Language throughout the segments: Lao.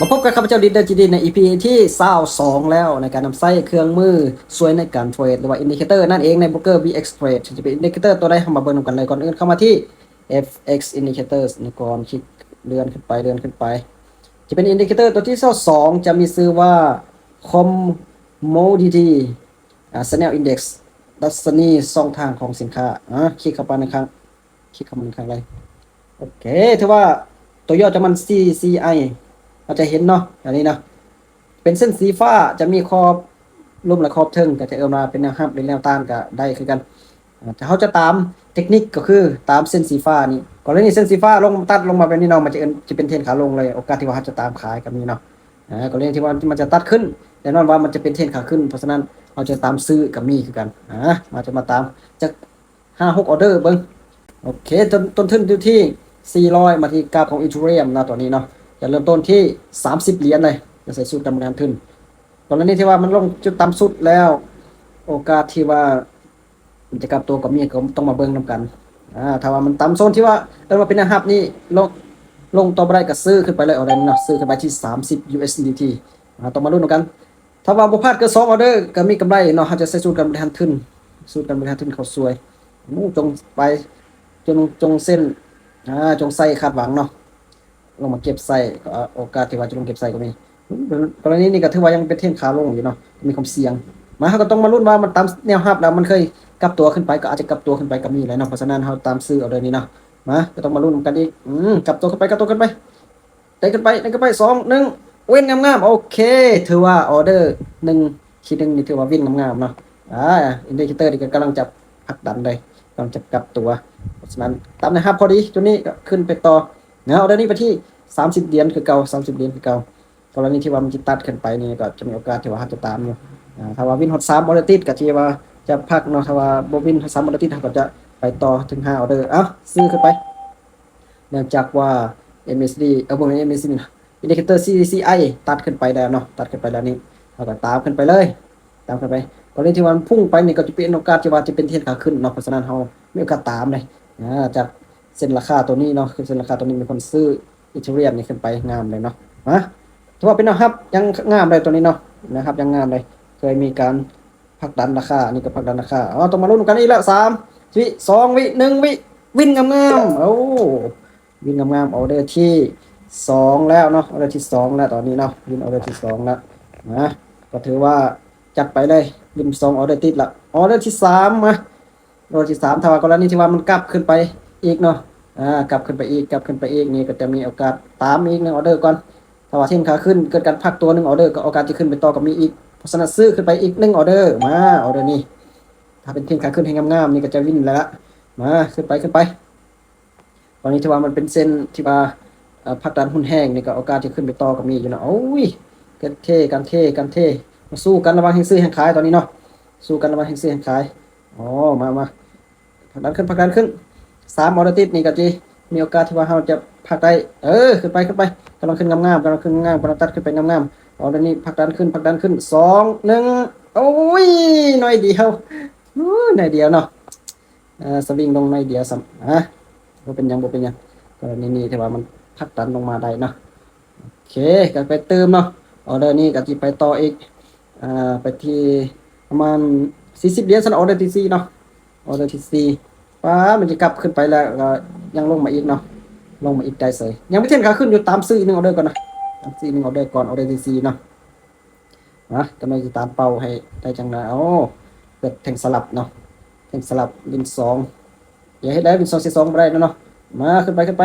ມາພົບກັບຂ້າພະເຈົ້າ ດິດເດີ ຈີ ດີ ໃນ ອີ ພີ ທີຊາວສອງ ແລ້ວ ໃນການນຳໃຊ້ເຄື່ອງມືຊ່ວຍໃນການເທຣດ ຫຼືວ່າ ອິນດິເຄເຕີນັ້ນເອງ ໃນໂບຣກເກີ ບີ ເອັກສ໌ ເທຣດ ຈະເປັນອິນດິເຄເຕີຕົວໃດ ເຮົາມາເບິ່ງນຳກັນເລີຍ. ກ່ອນອື່ນເຂົ້າມາທີ່ ເອັຟ ເອັກສ໌ ອິນດິເຄເຕີ ນີ້ກ່ອນ ຄລິກເລື່ອນຂຶ້ນໄປ ເລື່ອນຂຶ້ນໄປ ຈະເປັນອິນດິເຄເຕີຕົວທີຊາວສອງ ຈະມີຊື່ວ່າ ຄອມໂມດິຕີ້ ອາ ແຊນແນວອິນເດັກ ດັດຊະນີຊ່ອງທາງຂອງສິນຄ້າ. ອາ ຄລິກເຂົ້າໄປໜຶ່ງຄັ້ງ ຄລິກເຂົ້າມາໜຶ່ງຄັ້ງເລີຍ. ໂອເຄ ຖືວ່າຕົວຫຍໍ້ຈະມັນ ຊີ ຊີ ໄອ ເຮົາຈະເຫັນເນາະ ອັນນີ້ເນາະ ເປັນເສັ້ນສີຟ້າ ຈະມີຂອບລຸ່ມ ແລະ ຂອບເທິງ ກໍຈະເອີ້ນວ່າເປັນແນວຮັບ ຫຼື ແນວຕ້ານກໍໄດ້ຄືກັນ. ອາ ເຮົາຈະຕາມເຕັກນິກ ກໍຄືຕາມເສັ້ນສີຟ້ານີ້. ກໍລະນີເສັ້ນສີຟ້າລົງ ຕັດລົງມາແບບນີ້ເນາະ ມັນຈະເອີ້ນ ຈະເປັນເທຣນຂາລົງເລີຍ ໂອກາດທີ່ວ່າເຮົາຈະຕາມຂາຍກໍມີເນາະ. ອາ ກໍລະນີທີ່ວ່າມັນຈະຕັດຂຶ້ນ ແນ່ນອນວ່າມັນຈະເປັນເທຣນຂາຂຶ້ນ ເພາະສະນັ້ນເຮົາຈະຕາມຊື້ກໍມີຄືກັນ. ອາ ເຮົາຈະມາຕາມຈັກ ຫ້າຫົກອອເດີເບິ່ງ. ໂອເຄ ຕົ້ນ ຕົ້ນທຶນຢູ່ທີ່ສີ່ຮ້ອຍ ມາທີ່ກາບຂອງອີເທີຣຽມເນາະ ຕົວນີ້ເນາະ ຈະເລີ່ມຕົ້ນທີ່ສາມສິບຫຼຽນເລີຍ ຈະໃສ່ສູດການບໍລິຫານທຶນ. ກໍລະນີທີ່ວ່າມັນລົງຈຸດຕ່ຳສຸດແລ້ວ ໂອກາດທີ່ວ່າມັນຈະກັບຕົວກໍມີ ກໍຕ້ອງມາເບິ່ງນຳກັນ. ອາ ຖ້າວ່າມັນຕ່ຳໂຊນທີ່ວ່າເອີ້ນວ່າເປັນແນວຮັບນີ້ ລົງ ລົງຕໍ່ບໍ່ໄດ້ກໍຊື້ຂຶ້ນໄປເລີຍ ອອເດີນີ້ເນາະ ຊື້ຂຶ້ນໄປທີ່ສາມສິບ ຢູ ເອສ ດີ ທີ ອາ ຕ້ອງມາລຸ້ນນຳກັນ. ຖ້າວ່າບໍ່ພາດເກີນສອງອອເດີກໍມີກຳໄລເນາະ ເຮົາຈະໃສ່ສູດການບໍລິຫານທຶນ ສູດການບໍລິຫານທຶນເຂົ້າຊ່ວຍ. ໂອ້ ຈົ່ງໄປ ຈົ່ງ ຈົ່ງເຊັນ ອາ ຈົ່ງໃສ່ຄາດຫວັງເນາະ ລົງມາເກັບໃສ່ ອາ ໂອກາດທີ່ວ່າຈະລົງເກັບໃສ່ກໍມີ. ກໍລະນີນີ້ກໍຖືວ່າຍັງເປັນເທຣນຂາລົງຢູ່ເນາະ ມີຄວາມສ່ຽງ. ມາ ເຮົາກໍຕ້ອງມາລຸ້ນວ່າມັນຕາມແນວຮັບແລ້ວ ມັນເຄີຍກັບຕົວຂຶ້ນໄປ ກໍອາດຈະກັບຕົວຂຶ້ນໄປກໍມີແຫຼະເນາະ. ເພາະສະນັ້ນເຮົາຕາມຊື້ອອເດີນີ້ເນາະ. ມາ ກໍຕ້ອງມາລຸ້ນນຳກັນອີກ ອືມ ກັບຕົວຂຶ້ນໄປ ກັບຕົວຂຶ້ນໄປ ໄດ້ຂຶ້ນໄປ ໄດ້ຂຶ້ນໄປ ສອງ ໜຶ່ງ ວິນງາມໆ. ໂອເຄ ຖືວ່າອອເດີໜຶ່ງ ທີໜຶ່ງນີ້ຖືວ່າວິນງາມໆເນາະ. ອາ ອິນດິເຄເຕີນີ້ກໍກຳລັງຈະຜັກດັນເລີຍ ກຳລັງຈະກັບຕົວ. ເພາະສະນັ້ນຕາມແນວຮັບພໍດີ ຕົວນີ້ກໍຂຶ້ນໄປຕໍ່ເນາະ. ອອເດີນີ້ໄປທີ່ສາມສິບຫຼຽນຄືເກົ່າ ສາມສິບຫຼຽນຄືເກົ່າ. ກໍລະນີທີ່ວ່າມັນຈະຕັດຂຶ້ນໄປນີ້ ກໍຈະມີໂອກາດທີ່ວ່າເຮົາຈະຕາມຢູ່. ອາ ຖ້າວ່າວິນຮອດສາມອອເດີຕິດ ກໍຖືວ່າຈະພັກເນາະ ຖ້າວ່າບໍ່ວິນຮອດສາມອອເດີຕິດ ເຮົາກໍຈະໄປຕໍ່ເຖິງຫ້າອອເດີ. ເອົ້າ ຊື້ຂຶ້ນໄປ. ເນື່ອງຈາກວ່າເອັມເອສດີ ເອີ ບໍ່ແມ່ນເອັມເອສດີ ອິນດິເຄເຕີ ຊີ ຊີ ໄອ ຕັດຂຶ້ນໄປແລ້ວເນາະ ຕັດຂຶ້ນໄປແລ້ວນີ້ ເຮົາກໍຕາມຂຶ້ນໄປເລີຍ ຕາມຂຶ້ນໄປ. ກໍລະນີທີ່ວ່າມັນພຸ່ງໄປນີ້ ກໍຈະເປັນໂອກາດທີ່ວ່າຈະເປັນເທຣນຂາຂຶ້ນເນາະ. ເພາະສະນັ້ນເຮົາມີໂອກາດຕາມເລີຍ ອາ ຈາກເສັ້ນລາຄາຕົວນີ້ເນາະ ຄືເສັ້ນລາຄາຕົວນີ້ມີຄົນຊື້ອີເທີຣຽມນີ້ຂຶ້ນໄປງາມເລີຍເນາະ. ມາ ຖືວ່າເປັນແນວຮັບຍັງງາມເລີຍຕົວນີ້ເນາະ ແນວຮັບຍັງງາມເລີຍ ເຄີຍມີການ ຜັກດັນລາຄາ ອັນນີ້ກໍຜັກດັນລາຄາ. ເອົາ ຕ້ອງມາລຸ້ນກັນອີກແລ້ວ ສາມວິ ສອງວິ ໜຶ່ງວິ ວິນງາມໆ. ໂອ້ ວິນງາມໆ ອອເດີທີສອງແລ້ວເນາະ ອອເດີທີສອງແລ້ວຕອນນີ້ເນາະ ວິນອອເດີທີສອງແລ້ວ. ນະ ກໍຖືວ່າຈັດໄປເລີຍ ວິນສອງອອເດີຕິດລະ. ອອເດີທີສາມ ມາ ໂລທີສາມ ຖ້າວ່າກໍລະນີທີ່ວ່າມັນກັບຂຶ້ນໄປອີກເນາະ ອາ ກັບຂຶ້ນໄປອີກ ກັບຂຶ້ນໄປອີກນີ້ ກໍຈະມີໂອກາດຕາມອີກໜຶ່ງອອເດີກ່ອນ. ຖ້າວ່າເທຣນຂາຂຶ້ນເກີດການພັກຕົວໜຶ່ງອອເດີ ກໍໂອກາດຈະຂຶ້ນໄປຕໍ່ກໍມີອີກ. ເພາະສະນັ້ນຊື້ຂຶ້ນໄປອີກໜຶ່ງອອເດີ ມາ ອອເດີນີ້ ຖ້າເປັນເທຣນຂາຂຶ້ນແຮງງາມໆນີ້ ກໍຈະວິນແລ້ວລະ. ມາ ຂຶ້ນໄປ ຂຶ້ນໄປ ຕອນນີ້ຖືວ່າມັນເປັນເສັ້ນທີ່ວ່າ ເອີ ຜັກດັນຮຸນແຮງນີ້ ກໍໂອກາດຈະຂຶ້ນໄປຕໍ່ກໍມີຢູ່ເນາະ. ໂອ້ຍ ການເທ ການເທ ການເທ ມາສູ້ກັນລະຫວ່າງແຮງຊື້ແຮງຂາຍຕອນນີ້ເນາະ ສູ້ກັນລະຫວ່າງແຮງຊື້ແຮງຂາຍ. ອໍ ມາ ມາ ຜັກດັນຂຶ້ນ ຜັກດັນຂຶ້ນ ສາມອອເດີຕິດນີ້ກໍຊິມີໂອກາດທີ່ວ່າເຮົາຈະພັກໄດ້. ເອີ ຂຶ້ນໄປ ຂຶ້ນໄປ ກຳລັງຂຶ້ນງາມໆ ກຳລັງຂຶ້ນງາມໆ ກຳລັງຕັດຂຶ້ນໄປງາມໆ. ອອເດີນີ້ຜັກດັນຂຶ້ນ ຜັກດັນຂຶ້ນ ສອງ ໜຶ່ງ ໂອ້ຍ ໜ້ອຍດຽວ ໂອ້ຍ ໜ້ອຍດຽວເນາະ. ເອີ ສະວິງລົງໜ້ອຍດຽວຊ້ຳ ອາ ບໍ່ເປັນຫຍັງ ບໍ່ເປັນຫຍັງ. ກໍລະນີນີ້ຖືວ່າມັນຜັກດັນລົງມາໄດ້ເນາະ. ໂອເຄ ກໍໄປຕື່ມເນາະ ອອເດີນີ້ກໍຊິໄປຕໍ່ອີກ ອາ ໄປທີ່ປະມານສີ່ສິບຫຼຽນຊັ້ນ ອອເດີທີສີ່ເນາະ ອອເດີທີສີ່. ປ້າ ມັນຈະກັບຂຶ້ນໄປແລ້ວ ກໍຍັງລົງມາອີກເນາະ ລົງມາອີກໄດ້ເສີຍ. ຍັງມີເທຣນຂາຂຶ້ນຢູ່ ຕາມຊື້ອີກໜຶ່ງອອເດີກ່ອນນະ ຕາມຊື້ອີກໜຶ່ງອອເດີກ່ອນ ອອເດີທີສີ່ເນາະ. ນະ ກຳລັງຊິຕາມເປົ້າໃຫ້ໄດ້ຈັ່ງໃດ. ເອົາ ເກີດແທ່ງສະຫຼັບເນາະ ແທ່ງສະຫຼັບວິນສອງ ຢ່າເຮັດໄດ້ວິນສອງ ສີ່ສອງ ບໍ່ໄດ້ແລ້ວເນາະ. ມາ ຂຶ້ນໄປ ຂຶ້ນໄປ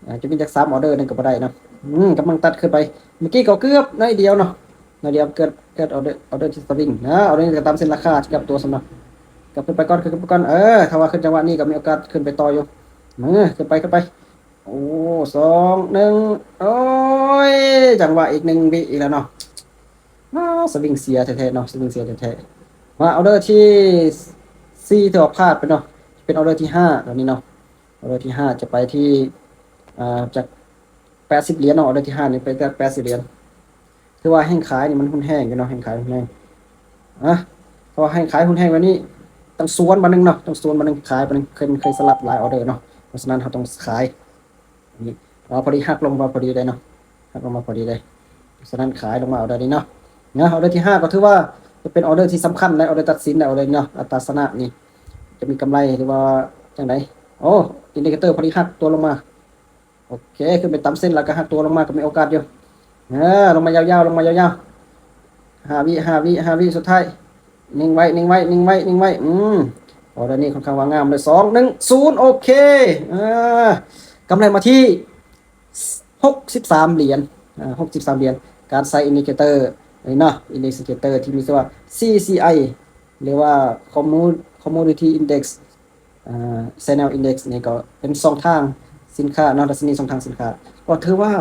ອາ ຈະວິນຈັກສາມອອເດີໜຶ່ງກໍບໍ່ໄດ້ເນາະ. ອືມ ກຳລັງຕັດຂຶ້ນໄປ ເມື່ອກີ້ກໍເກືອບໜ້ອຍດຽວເນາະ ໜ້ອຍດຽວ ເກີດ ເກີດອອເດີ ອອເດີທີ່ສະວິງນະ. ອອເດີນີ້ກໍຕາມເສັ້ນລາຄາ ຈະກັບຕົວຊ້ຳເນາະ ກັບຂຶ້ນໄປກ່ອນ ຂຶ້ນໄປກ່ອນ. ເອີ ຖ້າວ່າຂຶ້ນຈັງຫວະນີ້ກໍມີໂອກາດຂຶ້ນໄປຕໍ່ຢູ່. ເອີ ຂຶ້ນໄປ ຂຶ້ນໄປ ໂອ້ ສອງ ໜຶ່ງ ໂອ້ຍ ຈັງຫວະອີກໜຶ່ງວິອີກແລ້ວເນາະ. ອ້າວ ສະວິງເສຍແທ້ໆເນາະ ສະວິງເສຍແທ້ໆ. ມາ ອອເດີທີສີ່ ຖືວ່າພາດໄປເນາະ ເປັນອອເດີທີຫ້າຕອນນີ້ເນາະ. ອອເດີທີຫ້າຈະໄປທີ່ ອາ ຈາກແປດສິບຫຼຽນເນາະ ອອເດີທີຫ້ານີ້ໄປແຕ່ແປດສິບຫຼຽນ. ຖືວ່າແຮງຂາຍນີ້ມັນຮຸນແຮງຢູ່ເນາະ ແຮງຂາຍຮຸນແຮງ. ອາ ເພາະວ່າແຮງຂາຍຮຸນແຮງແບບນີ້ ຕ້ອງສວນບາດໜຶ່ງເນາະ ຕ້ອງສວນບາດໜຶ່ງ ຂາຍບາດໜຶ່ງ ເຄີຍ ເຄີຍສະຫຼັບຫຼາຍອອເດີເນາະ. ເພາະສະນັ້ນເຮົາຕ້ອງຂາຍ. ນີ້ ອໍ ພໍດີຫັກລົງມາພໍດີເລີຍເນາະ ຫັກລົງມາພໍດີເລີຍ. ສະນັ້ນຂາຍລົງມາອໍເດີນີ້ເນາະ. ນະ ອໍເດີທີຫ້າກໍຖືວ່າຈະເປັນອໍເດີທີ່ສຳຄັນ ແລະ ອໍເດີຕັດສິນ ແລະ ອໍເດີນີ້ເນາະ ອັດຕາຊະນະນີ້ຈະມີກຳໄລ ຫຼືວ່າຈັ່ງໃດ? ໂອ້ ອິນດິເຄເຕີພໍດີຫັກຕົວລົງມາ. ໂອເຄ ຂຶ້ນໄປຕາມເສັ້ນ ແລ້ວກໍຫັກຕົວລົງມາ ກໍມີໂອກາດຢູ່. ເອີ ລົງມາຍາວໆ ລົງມາຍາວໆ ຫ້າວິ ຫ້າວິ ຫ້າວິສຸດທ້າຍ. ນິ່ງໄວ້ ນິ່ງໄວ້ ນິ່ງໄວ້ ນິ່ງໄວ້. ອືມ ອໍເດີນີ້ຂ້ອນຂ້າງວ່າງາມເລີຍ. ສອງ ໜຶ່ງ ສູນ ໂອເຄ. ເອີ ກຳໄລມາທີ່ຫົກສິບສາມຫຼຽນ ອ່າ ຫົກສິບສາມຫຼຽນ. ການໃຊ້ອິນດິເຄເຕີນີ້ເນາະ ອິນດິເຄເຕີທີ່ມີຊື່ວ່າ ຊີຊີໄອ ຫຼືວ່າ Commo- Commodity Index ອ່າ Channel Index ນີ້ກໍເປັນຊ່ອງທາງສິນຄ້າເນາະ ດັດຊະນີຊ່ອງທາງສິນຄ້າ. ກໍຖືວ່າ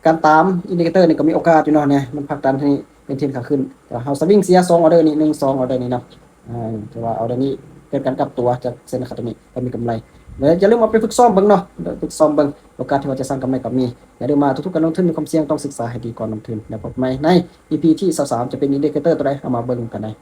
ການຕາມອິນດິເຄເຕີນີ້ກໍມີໂອກາດຢູ່ເນາະ ນີ້ມັນຜັກດັນໃຫ້ເປັນເທຣນຂາຂຶ້ນ. ແຕ່ວ່າເຮົາສະວິງເສຍສອງອໍເດີນີ້ ໜຶ່ງ ສອງ ອໍເດີນີ້ເນາະ. ອ່າ ຖືວ່າອໍເດີນີ້ເກີດການກັບຕົວຈາກເສັ້ນຂາຕົວນີ້ ກໍມີກຳໄລ. ແລະ ຢ່າລືມເອົາໄປຝຶກຊ້ອມເບິ່ງເນາະ ຝຶກຊ້ອມເບິ່ງ ໂອກາດທີ່ວ່າຈະສ້າງກຳໄລກໍມີ. ຢ່າລືມວ່າທຸກໆການລົງທຶນມີຄວາມສ່ຽງ ຕ້ອງສຶກສາໃຫ້ດີກ່ອນລົງທຶນ. ແລ້ວພົບກັນໃໝ່ໃນ ອີພີ ທີຊາວສາມ ຈະເປັນອິນດິເຄເຕີຕົວໃດ ເຮົາມາເບິ່ງກັນໄດ້.